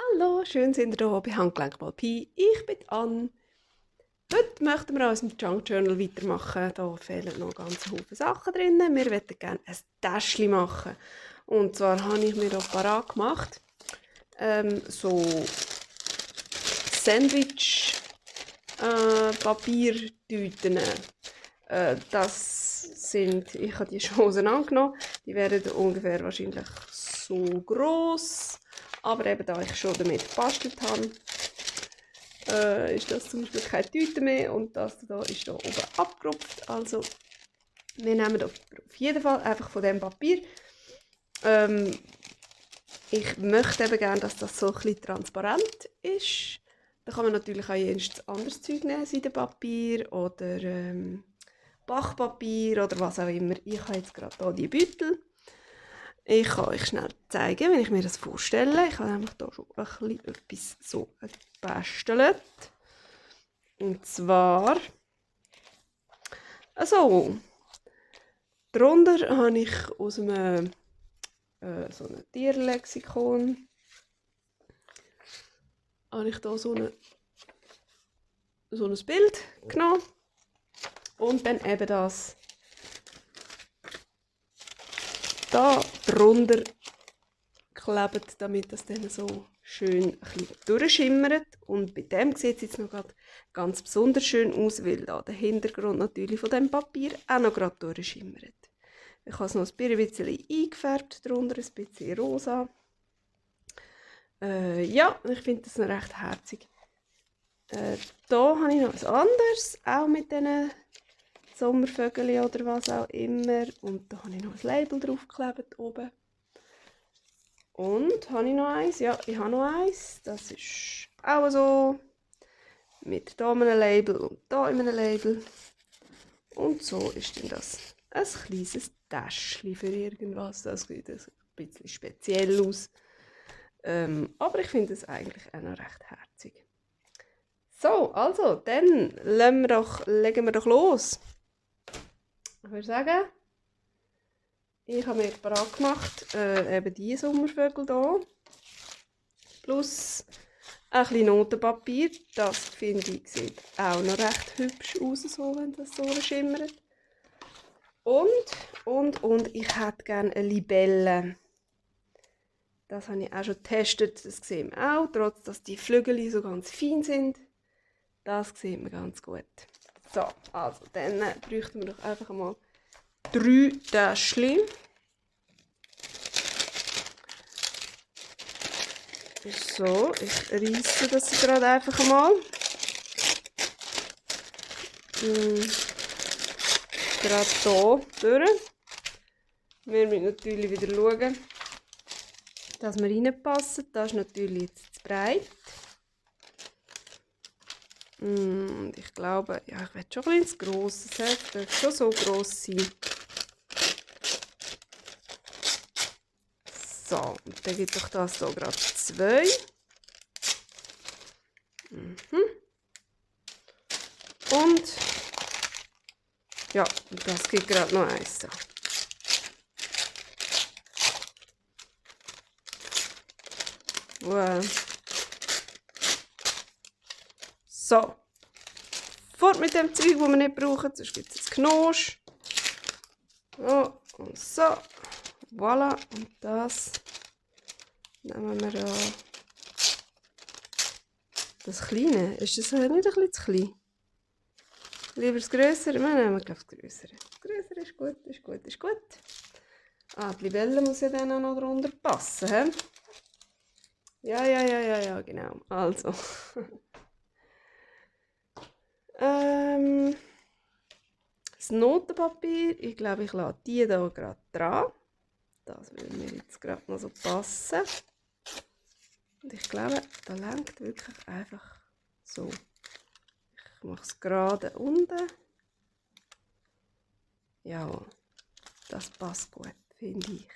Hallo, schön sind ihr hier bei Handgelenk mal Pi. Ich bin Anne. Heute möchten wir an unserem Junk Journal weitermachen. Da fehlen noch ganz viele Sachen drin. Wir möchten gerne ein Täschchen machen. Und zwar habe ich mir hier parat gemacht. So Sandwich Papiertüten. Ich habe die schon auseinandergenommen. Die werden ungefähr wahrscheinlich so groß. Aber eben da ich schon damit gebastelt habe, ist das zum Beispiel keine Tüte mehr und das hier ist hier oben abgerupft. Also wir nehmen auf jeden Fall einfach von dem Papier. Ich möchte eben gerne, dass das so ein bisschen transparent ist. Da kann man natürlich auch jedes anderes Zeug nehmen, Seidenpapier oder Bachpapier oder was auch immer. Ich habe jetzt gerade hier die Beutel. Ich kann euch schnell zeigen, wenn ich mir das vorstelle. Ich habe nämlich hier schon ein bisschen etwas so gebastelt. Und zwar so. Darunter habe ich aus einem so einem Tierlexikon habe ich hier so ein Bild genommen. Und dann eben das da drunter geklebt, damit das dann so schön ein bisschen durchschimmert. Und bei dem sieht es jetzt noch grad ganz besonders schön aus, weil da der Hintergrund natürlich von dem Papier auch noch gerade durchschimmert. Ich habe es noch ein bisschen eingefärbt drunter, ein bisschen rosa. Ja, ich finde das noch recht herzig. Da habe ich noch etwas anderes, auch mit diesen Sommervögeln oder was auch immer. Und da habe ich noch ein Label draufgeklebt oben. Und habe ich noch eins? Ja, ich habe noch eins. Das ist auch so. Mit hier einem Label und hier einem Label. Und so ist dann das ein kleines Täschchen für irgendwas. Das sieht ein bisschen speziell aus. Aber ich finde es eigentlich auch noch recht herzig. So, also, dann legen wir doch los. Ich würde sagen, ich habe mir parat gemacht, eben diese Sommervögel hier. Plus ein bisschen Notenpapier. Das finde ich sieht auch noch recht hübsch aus, so, wenn das so schimmert. Und ich hätte gerne eine Libelle. Das habe ich auch schon getestet, das sehen wir auch, trotz dass die Flügel so ganz fein sind. Das sieht man ganz gut. So, also dann bräuchten wir doch einfach mal 3 Täschchen. So, ich reisse das gerade einfach mal. Gerade hier durch. Wir müssen natürlich wieder schauen, dass wir reinpassen. Das ist natürlich jetzt zu breit. Und ich glaube, ja, ich will schon ein bisschen zu gross. Es darf schon so gross sein. So, und dann gibt doch das hier gerade 2. Und ja, das gibt gerade noch 1. Wow. So. Fort mit dem Zeug, das wir nicht brauchen, sonst gibt es ein Knosch. So, und so. Voilà. Und das nehmen wir da. Das Kleine, ist das nicht ein bisschen zu klein? Lieber das Grössere? Wir nehmen, glaube ich, das Grössere. Das Grössere ist gut, ist gut, ist gut. Ah, die Libelle muss ja dann auch noch drunter passen, he? Ja, genau. Also. Das Notenpapier, ich glaube, ich lasse die hier gerade dran. Das würde mir jetzt gerade noch so passen. Und ich glaube, da lenkt wirklich einfach so. Ich mache es gerade unten. Ja, das passt gut, finde ich.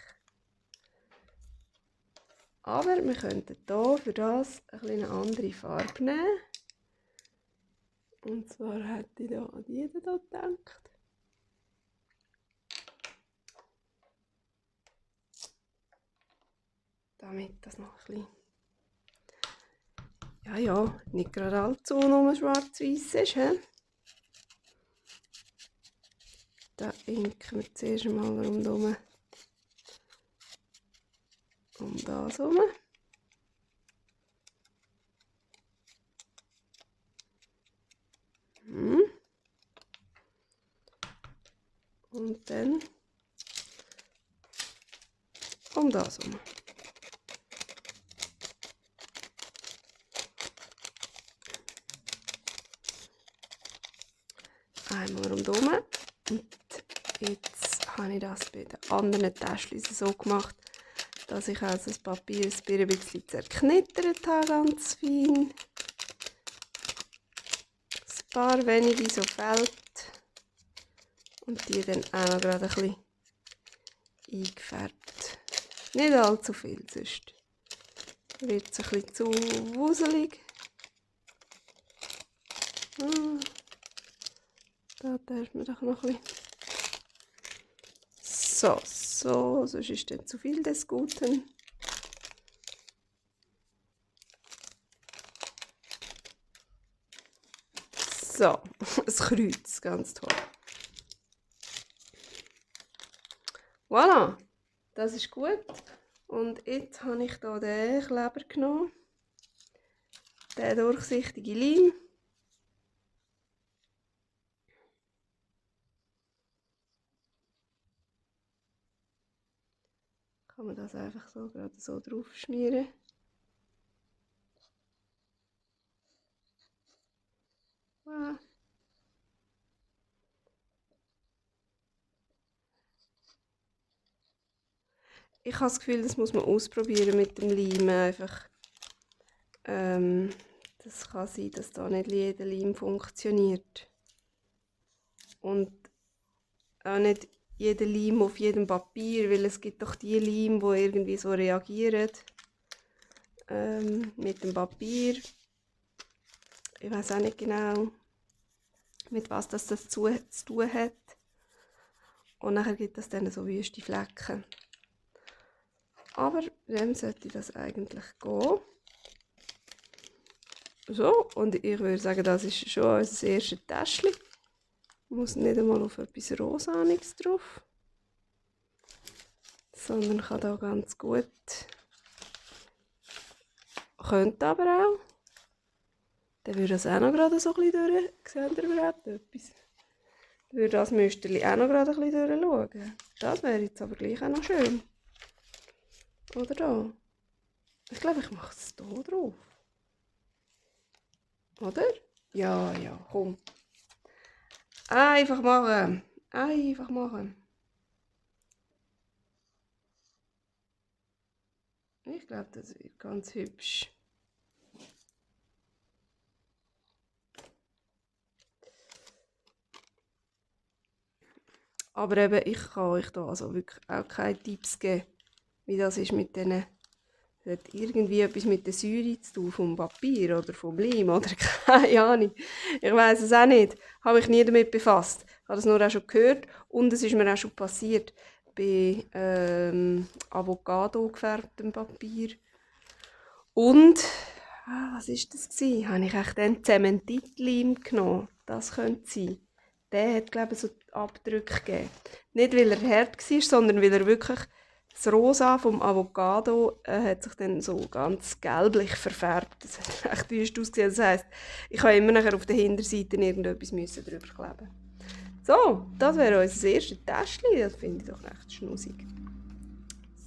Aber wir könnten hier für das eine andere Farbe nehmen. Und zwar hätte ich da an die hier gedacht. Damit das noch ein bisschen Ja, ja, nicht gerade allzu nur schwarz-weiß ist, he? Da inken wir zuerst mal rundherum um das herum. Und dann um das herum. Einmal rundherum. Und jetzt habe ich das bei den anderen Täschchen so gemacht, dass ich also das Papier ein bisschen zerknittert habe, ganz fein. Ein paar wenige so Feld. Und die dann auch noch gerade ein bisschen eingefärbt. Nicht allzu viel, sonst wird es ein bisschen zu wuselig. Da darf man doch noch ein bisschen. So, sonst ist dann zu viel des Guten. So, ein Kreuz, ganz toll. Voilà, das ist gut. Und jetzt habe ich hier den Kleber genommen, den durchsichtigen Leim. Kann man das einfach so gerade so drauf schmieren. Voilà. Ich habe das Gefühl, das muss man ausprobieren mit dem Leim. Einfach, das kann sein, dass da nicht jeder Leim funktioniert. Und auch nicht jeder Leim auf jedem Papier, weil es gibt doch die Leim, die irgendwie so reagieren mit dem Papier. Ich weiß auch nicht genau, mit was das zu tun hat. Und nachher gibt es dann so wüste Flecken. Aber dem sollte das eigentlich gehen. So, und ich würde sagen, das ist schon unser erstes Täschchen. Muss nicht einmal auf etwas Rosaniges drauf. Sondern kann da ganz gut. Könnte aber auch. Dann würde das auch noch gerade so ein bisschen durch. Seht ihr überhaupt etwas? Dann würde das Müsterchen auch noch gerade ein bisschen durchschauen. Das wäre jetzt aber gleich auch noch schön. Oder da? Ich glaube, ich mache es hier drauf. Oder? Ja, ja, komm. Einfach machen. Einfach machen. Ich glaube, das wird ganz hübsch. Aber eben, ich kann euch da also wirklich auch keine Tipps geben, wie das ist mit denen. Das hat irgendwie etwas mit der Säure zu tun, vom Papier oder vom Leim oder keine Ahnung. Ich weiß es auch nicht. Habe mich nie damit befasst. Ich habe das nur auch schon gehört und es ist mir auch schon passiert bei Avocado gefärbtem Papier. Und, was war das? Habe ich echt den Zementitleim genommen? Das könnte sein. Der hat, glaube ich, so Abdrücke gegeben. Nicht, weil er hart war, sondern weil er wirklich das Rosa vom Avocado hat sich dann so ganz gelblich verfärbt. Das hat echt wüst ausgesehen. Das heisst, ich habe immer nachher auf der Hinterseite irgendetwas drüber kleben. So, das wäre unser erstes Täschchen. Das finde ich doch recht schnussig.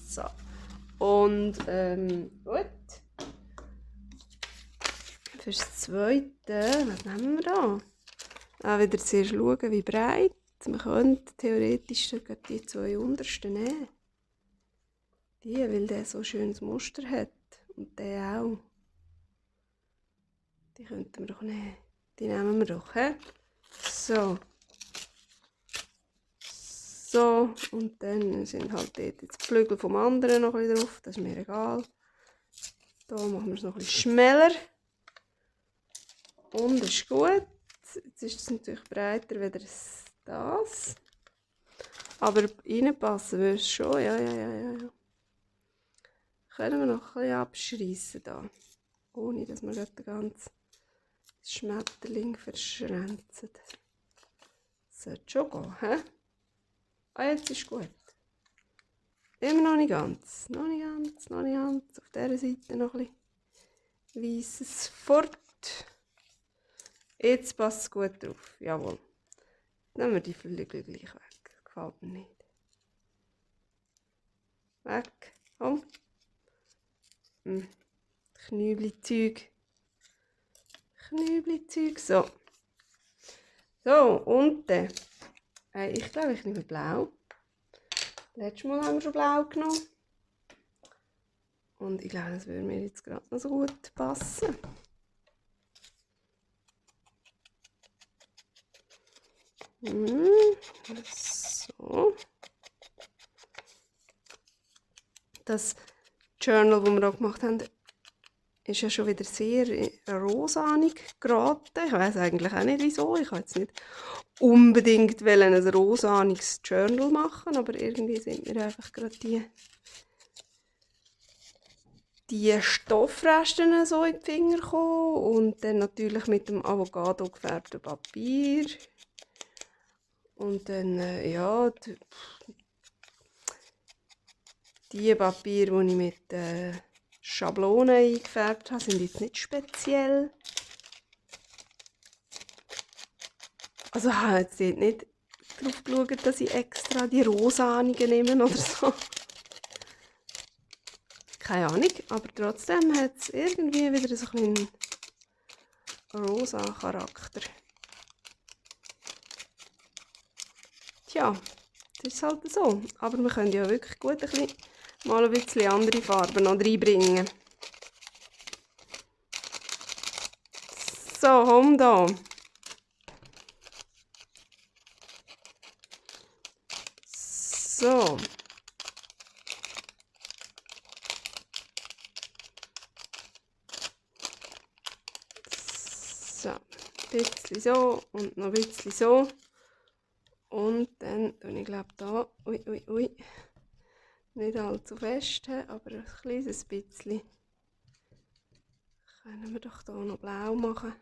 So. Und, gut. Für das Zweite, was nehmen wir da? Auch wieder zuerst schauen, wie breit. Man könnte theoretisch sogar die zwei untersten nehmen. Die, weil der so ein schönes Muster hat. Und der auch. Die könnten wir doch nehmen. Die nehmen wir doch, he? So. So. Und dann sind halt dort jetzt die Flügel vom anderen noch ein bisschen drauf. Das ist mir egal. Da machen wir es noch ein bisschen schmäler. Und das ist gut. Jetzt ist es natürlich breiter als das. Aber reinpassen würde es schon. Ja. Können wir noch ein bisschen abschreissen da. ohne dass wir den ganzen Schmetterling verschränzen. Das sollte schon gehen, hä? Ah, jetzt ist gut. Immer noch nicht ganz. Noch nicht ganz, noch nicht ganz. Auf dieser Seite noch ein bisschen weisses fort. Jetzt passt es gut drauf. Jawohl. Nehmen wir die Flügel gleich weg. Das gefällt mir nicht. Weg. Komm. Knübli-Zeug. Knübli-Zeug. So. So, und dann. Ich glaube, ich nehme blau. Letztes Mal haben wir schon blau genommen. Und ich glaube, das würde mir jetzt gerade noch so gut passen. So. Das Journal, das wir hier gemacht haben, ist ja schon wieder sehr rosanig geraten. Ich weiß eigentlich auch nicht wieso. Ich wollte jetzt nicht unbedingt ein rosaniges Journal machen, aber irgendwie sind mir einfach gerade die Stoffresten so in die Finger gekommen. Und dann natürlich mit dem Avocado gefärbten Papier. Und dann, ja, die Papiere, die ich mit Schablonen eingefärbt habe, sind jetzt nicht speziell. Also ich habe jetzt nicht darauf geschaut, dass ich extra die rosanigen nehme oder so. Keine Ahnung, aber trotzdem hat es irgendwie wieder so einen rosa Charakter. Tja, das ist halt so. Aber wir können ja wirklich gut mal ein bisschen andere Farben noch reinbringen. So, komm da. So. So, ein bisschen so und noch ein bisschen so. Und dann tue ich glaube da, nicht allzu fest, aber ein kleines bisschen. Können wir doch hier noch blau machen,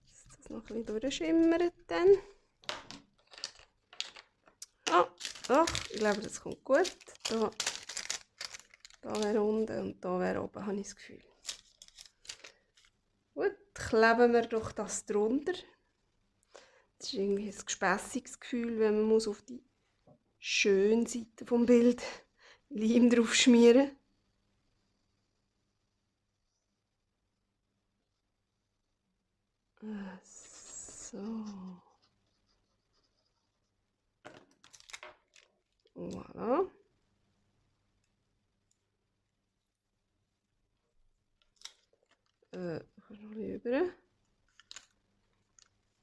dass das noch ein bisschen durchschimmert dann. Ah, doch, ich glaube, das kommt gut. Da wäre unten und da wäre oben, habe ich das Gefühl. Gut, kleben wir doch das drunter. Das ist irgendwie ein gespässiges Gefühl, wenn man muss auf die schöne Seite vom Bild Leim drauf schmieren. So. Voilà. Noch ein bisschen rüber.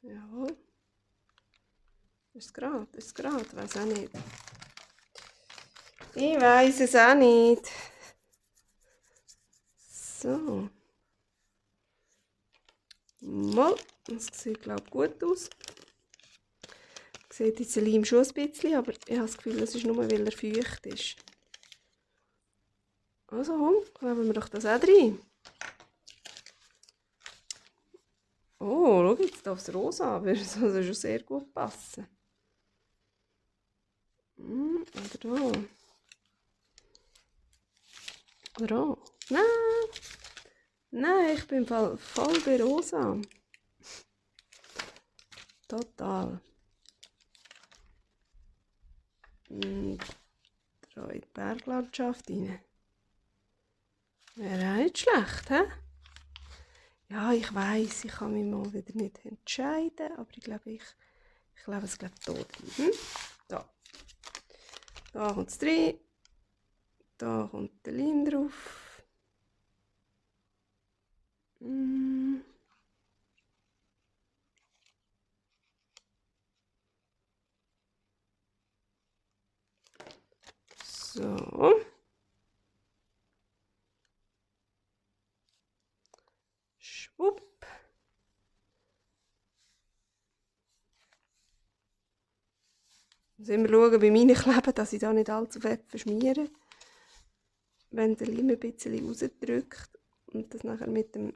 Jawohl. Ist es gerade? Ist es gerade? Ich weiß auch nicht. Ich weiß es auch nicht. So. Mal. Das sieht, glaube ich, gut aus. Sieht jetzt der Leim schon ein bisschen, aber ich habe das Gefühl, das ist nur, weil er feucht ist. Also komm, kleben wir doch das auch rein. Oh, schau, jetzt darf es rosa, würde es also schon sehr gut passen. Oder da. Oder da. Nein! Nein, ich bin voll bei rosa. Total. Da in die Berglandschaft rein. Wäre auch nicht schlecht, hä? Ja, ich weiss, ich kann mich mal wieder nicht entscheiden, aber ich glaube, es geht hier drin. Da kommt es rein. Da kommt der Leim drauf. So. Schwupp. Muss immer schauen bei meinen Kleben, dass ich da nicht allzu fett verschmiere. Wenn der Leim ein bisschen rausdrückt. und das nachher mit dem,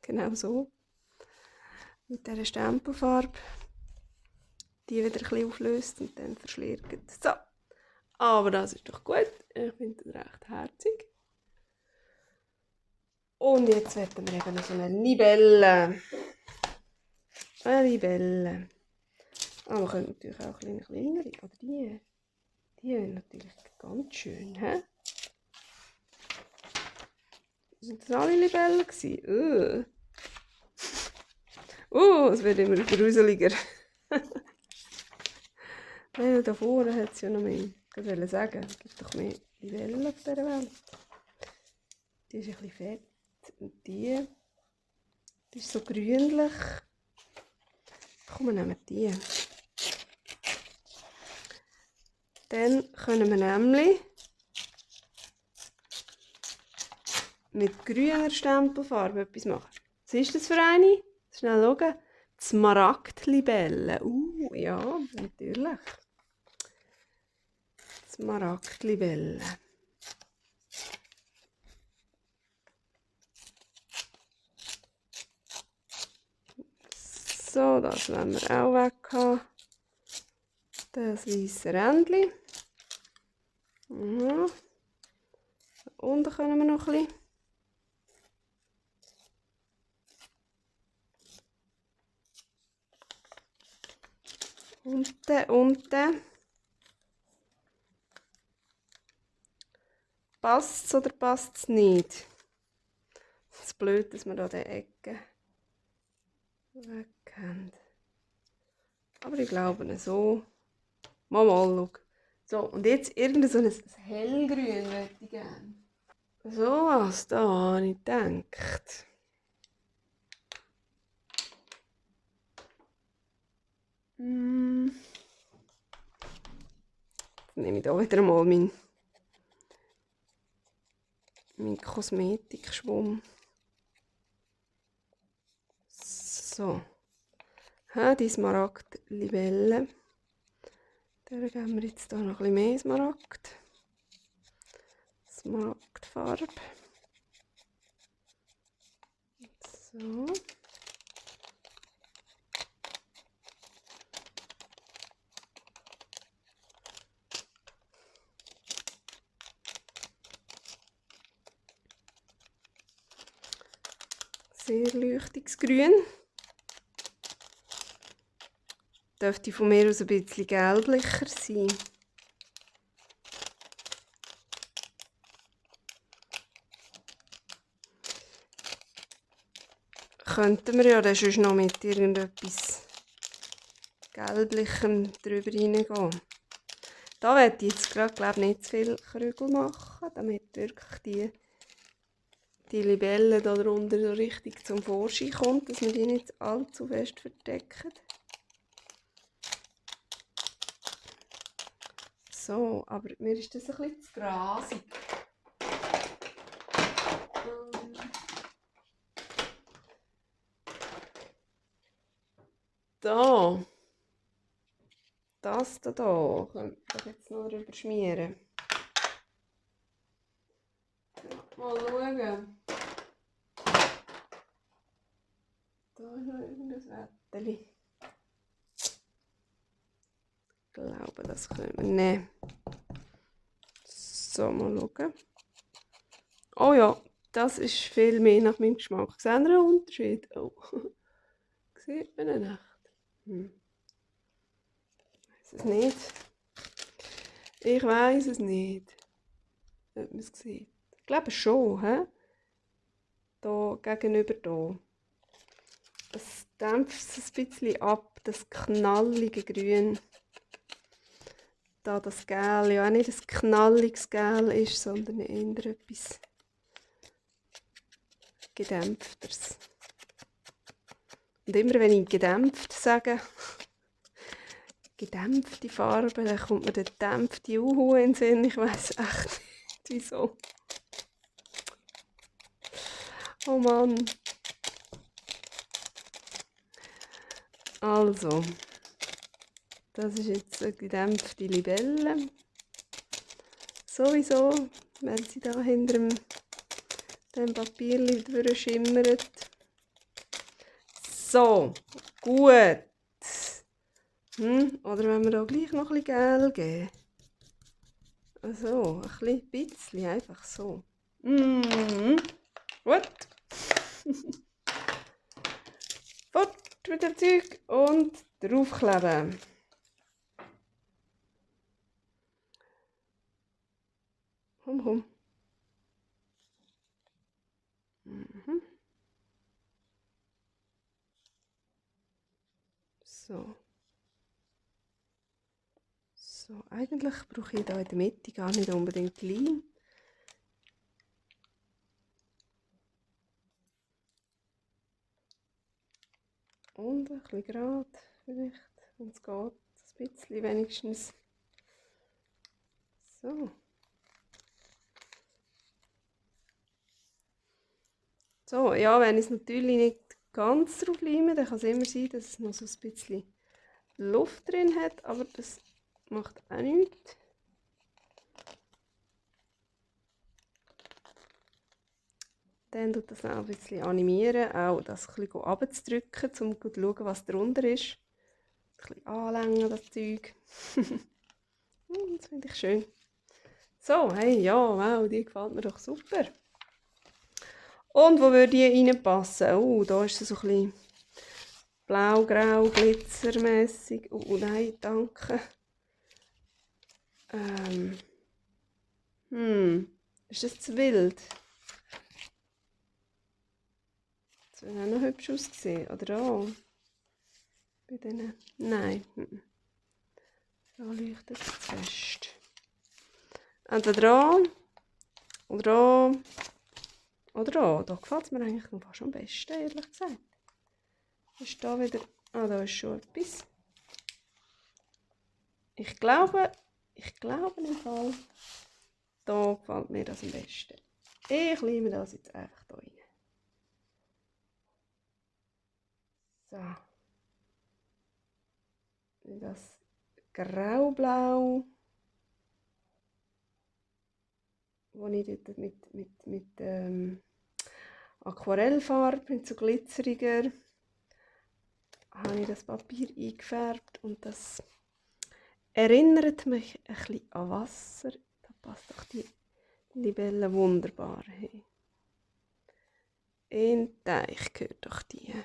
genau so, mit dieser Stempelfarbe, die wieder ein bisschen auflöst und dann verschlirrt. So, aber das ist doch gut. Ich finde das recht herzig. Und jetzt werden wir eben noch so eine Libelle. Eine Libelle. Aber wir können natürlich auch eine kleinere. Oder die. Die sind natürlich ganz schön. He? Sind das alle Libellen gewesen? Es wird immer gruseliger. Nein, da vorne hat es ja noch mehr. Ich wollte sagen, es gibt doch mehr Libellen auf dieser Welt. Die ist ein bisschen fett. Und die ist so grünlich. Komm, wir nehmen die. Dann können wir nämlich mit grüner Stempelfarbe etwas machen. Was ist das für eine? Schnell schauen. Smaragdlibelle. Ja, natürlich. Smaragdlibelle. So, das wollen wir auch weg haben. Das weiße Rändchen. Da unten können wir noch ein bisschen. Unten. Passt es oder passt es nicht? Es ist blöd, dass wir da die Ecke weg haben. Aber ich glaube so. Mal schauen. So, und jetzt irgendein so ein hellgrün möchte ich gerne. So was, da habe ich gedacht. Jetzt nehme ich da wieder mal meinen Kosmetikschwamm. So. Die Smaragdlibelle. Da geben wir jetzt hier noch ein bisschen mehr Smaragd. Smaragdfarbe. So. Sehr leuchtiges Grün. Dürfte von mir aus ein bisschen gelblicher sein. Könnten wir ja dann sonst noch mit irgendetwas Gelblichem drüber reingehen. Da werde ich jetzt gerade nicht zu viel Krügel machen, damit wirklich die Libelle da drunter so richtig zum Vorschein kommt, dass wir die nicht allzu fest verdecken. So, aber mir ist das ein bisschen zu grasig. Da. Das da könnte ich jetzt noch drüber schmieren. Mal schauen. Da ist noch irgendein Wetteli. Ich glaube, das können wir nehmen. So, mal schauen. Oh ja, das ist viel mehr nach meinem Geschmack. Seht ihr einen Unterschied? Oh. Sieht man ihn echt? Ich weiß es nicht. Ich weiß es nicht. Ob man es sieht. Ich glaube schon, hä? Hier gegenüber hier. Es dämpft es ein bisschen ab, das knallige Grün. Da das Gel ja auch nicht ein knalliges Gel ist, sondern eher etwas gedämpfteres. Und immer wenn ich gedämpft sage, gedämpfte Farbe, dann kommt mir der dämpfte Uhu in den Sinn. Ich weiss echt nicht, wieso. Oh Mann. Also, das ist jetzt eine gedämpfte Libelle. Sowieso, wenn sie da hinter dem dem Papier durchschimmert. So, gut. Oder wenn wir da gleich noch ein bisschen Gel geben. Also, ein bisschen, einfach so. Gut. Fort mit dem Zeug und draufkleben. Komm. So. So, eigentlich brauche ich hier in der Mitte gar nicht unbedingt Leim. Und ein bisschen gerade, vielleicht, wenn es geht, ein bisschen wenigstens. So. So, ja, wenn ich es natürlich nicht ganz drauf leime, dann kann es immer sein, dass es noch so ein bisschen Luft drin hat, aber das macht auch nichts. Dann tut das auch ein bisschen animieren, auch das ein bisschen runterzudrücken, um zu schauen, was darunter ist. Ein bisschen anlängen, das Zeug. Das finde ich schön. So, hey, ja, wow, die gefällt mir doch super. Und wo würde die reinpassen? Oh, da ist sie so ein bisschen blau-grau, glitzermässig. Oh nein, danke. Ist das zu wild? Das wäre auch noch hübsch ausgesehen, oder auch? Bei denen? Nein. Da leuchtet es zu fest. Entweder da, oder da, oder da. Da gefällt es mir eigentlich noch fast am besten, ehrlich gesagt. Ist da wieder... Ah, da ist schon etwas. Ich glaube im Fall, da gefällt mir das am besten. Ich leime das jetzt einfach da rein. So. Das Graublau, das ich dort mit Aquarellfarbe, mit so glitzeriger, habe ich das Papier eingefärbt und das erinnert mich ein bisschen an Wasser. Da passt doch die Libelle wunderbar hin. In den Teich gehört doch die.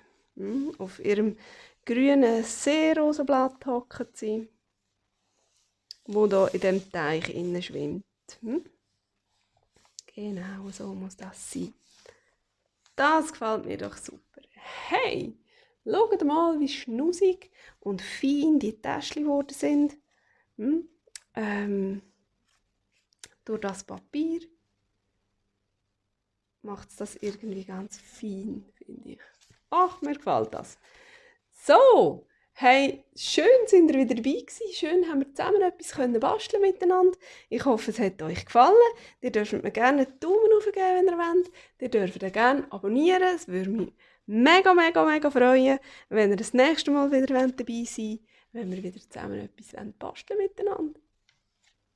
Auf ihrem grünen Seerosenblatt hocken sie, wo da in dem Teich innen schwimmt. Genau, so muss das sein. Das gefällt mir doch super. Hey, schaut mal, wie schnusig und fein die Täschchen geworden sind. Durch das Papier macht es das irgendwie ganz fein, finde ich. Ach, mir gefällt das. So, hey, schön sind ihr wieder dabei gewesen. Schön haben wir zusammen etwas basteln miteinander. Ich hoffe, es hat euch gefallen. Ihr dürft mir gerne einen Daumen hoch geben, wenn ihr wollt. Ihr dürft auch gerne abonnieren. Es würde mich mega freuen, wenn ihr das nächste Mal wieder dabei sein wollt, wenn wir wieder zusammen etwas basteln miteinander.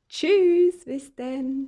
Tschüss, bis dann.